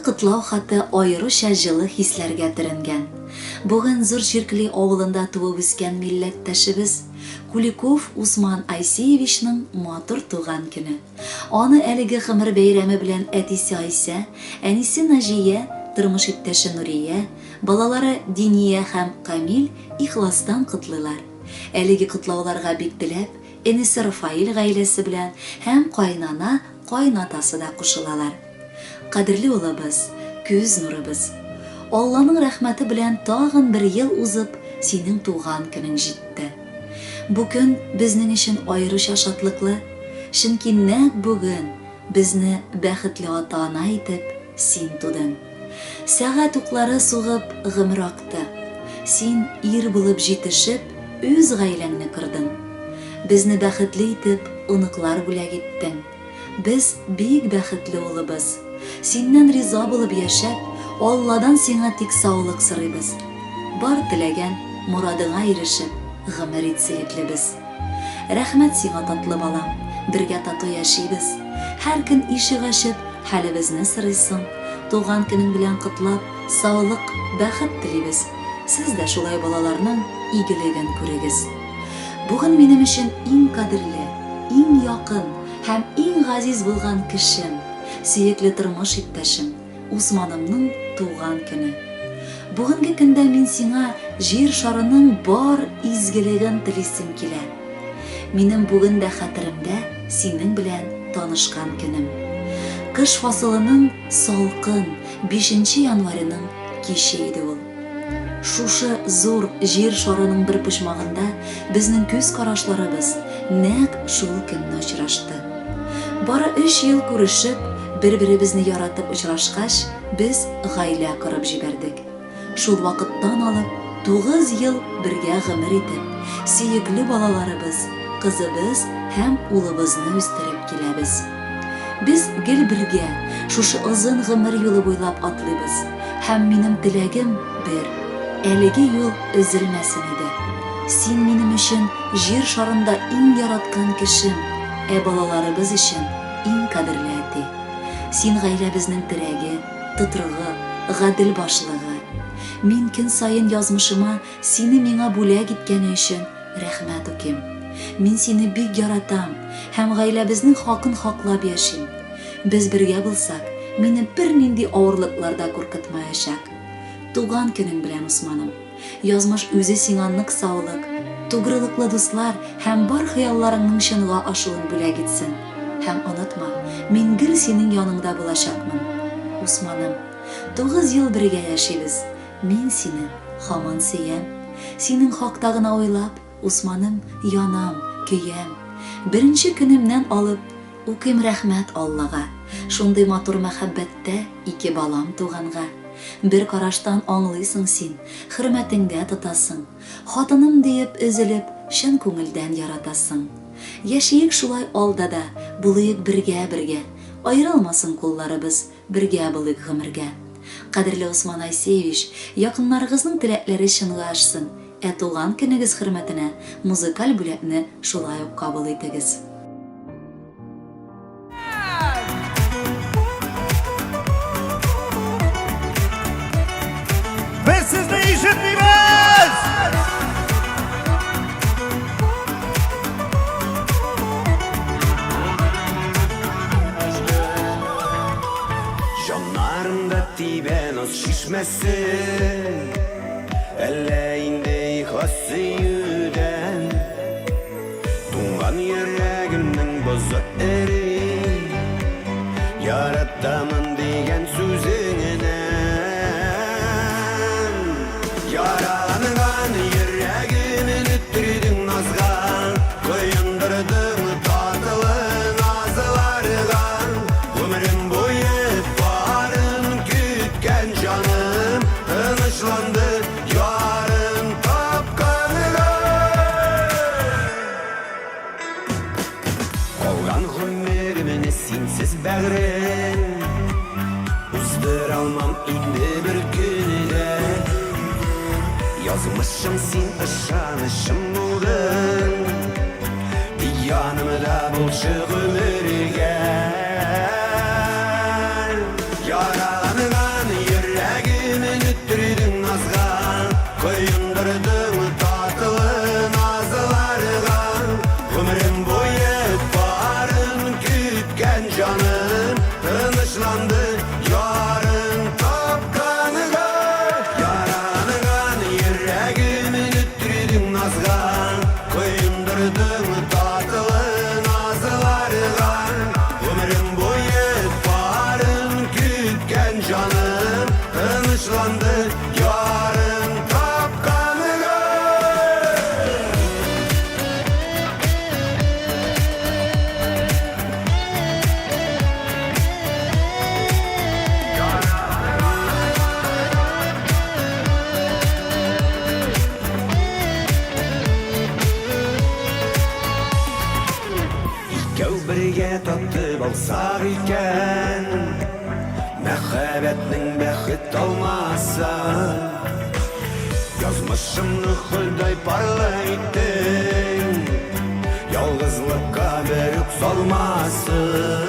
котлау хаты аеруча җылы хисләргә төренгән. Бүген Зур Чиркли авылында туып үскән милләттәшебез, Куликов Усман Айсеевичның матур туган көне. Аны әлеге гомер бәйрәме белән әтисе Айсә, әнисе Наҗия, тормыш иптәше Нурия, балалары Диния һәм Камил ихластан котлыйлар. Әлеге котлауларга бик теләп, энесе Рафаэль гаиләсе белән һәм каенана, каенатасы да кушылалар. Кадерле улыбыз, күз нурыбыз! Алланың рәхмәте белән тагын бер ел узып, синең туган көнең җитте. Бу көн безнең өчен аеруча шатлыклы, чөнки нәкъ бүген безне бәхетле ата-ана итеп син тудың. Сәгать уклары сугып гомер акты. Син ир булып җитешеп, үз гаиләңне кордың. Безне бәхетле итеп, оныклар бүләк иттең. Без бик бәхетле улыбыз. Синнән риза булып яшәп, Алладан сиңа тик саулык сорыйбыз. Бар теләгән морадыңа ирешеп, гомер ит сөеклебез. Рәхмәт сиңа, татлы балам, бергә тату яшибез. Һәр көн ишек ачып, хәлебезне сорыйсың. Туган көнең белән котлап, саулык, бәхет телибез. Сез дә шулай балаларның игелеген күрегез. Бүген минем өчен иң кадерле, иң якын һәм иң газиз булган кешем, сөекле тормыш иптәшем, Усманымның туган көне. Бүгенге көндә мин сиңа Җир шарының бар изгелеген телисем килә. Минем бүген дә хәтеремдә синең белән танышкан көнем. Кыш фасылының салкын бишенче январеның киче иде ул. Шушы зур Җир шарының бер почмагында безнең күз карашларыбыз нәкъ шул көнне очрашты. Бары өч ел күрешеп, бер-беребезне яратып очрашкач, без гаилә корып җибәрдек. Шул вакыттан алып 9 ел бергә гомер итеп, сөекле балаларыбыз, кызыбыз һәм улыбызны үстереп киләбез. Без гел бергә, шушы озын гомер юлы буйлап атлыйбыз. Һәм минем теләгем бер, әлеге юл өзелмәсен иде. Син минем өчен Җир шарында иң яраткан кешем, ә балаларыбыз өчен иң кадерле әти. Син гаиләбезнең терәге, тотрыгы, гадел башлыгы. Мин көн саен язмышыма сине миңа бүләк иткәне өчен рәхмәт укыйм. Мин сине бик яратам һәм гаиләбезнең хакын хаклап яшим. Без бергә булсак, мине бернинди авырлыклар да куркытмаячак. Туган көнең белән, Усманым! Язмыш үзе сиңа нык саулык, тугрылыклы дуслар һәм бар хыялларыңның чынга ашуын бүләк итсен. Һәм онытма, мин гел синең яныңда булачакмын. Усманым, 9 ел бергә яшибез. Мин сине һаман сөям. Синең хакта гына уйлап, Усманым, янам, көям. Беренче көнемнән алып, укыйм рәхмәт Аллага, шундый матур мәхәббәттә ике балам туганга. Бер караштан аңлыйсың син, хөрмәтеңдә тотасың. Хатыным диеп, өзелеп, чын күңелдән яратасың. Яшиек шулай алда да, булыек бергә-бергә, аерылмасын кулларыбыз, бергә булыйк гомергә. Кадерле Усман Айсеевич, якыннарыгызның теләкләре чынга ашсын, Ә туган көнегез хөрмәтенә музыкаль бүләкне шулай ук кабул итегез. Без сезне ишетмибез! Җаннарымда тибә наз чишмәсе. Әллә инде ихлас сөюдән Туңган йөрәгемнең бозы эри Яратамын дигән сүзеңнән Яраланган йөрәгемне төрдең назга Коендырдың татлы назларга Гомерем буе парын көткән җаным Тынычланды ярын тапканга. Калган гомеремне синсез бәгърем Уздыралмам инде бер көн дә. Язмышым син ышанычым булдың Тик янымда булчы гомергә. Яраланган. Коендырдың татлы назларга. Гомерем буе парын көткән җаным Тынычланды ярын тапканга. Яраланган йөрәгемне төрдең назга, Коендырдың татлы назларга. Гомерем буе парын көткән җаным Тынычланды ярын тапканга. Икәү бергә татып алсак икән Мәхәббәтнең бәхет алмаса. Язмышымны Ходай парлы иттең, Ялгызлыкка бер үк салмасын.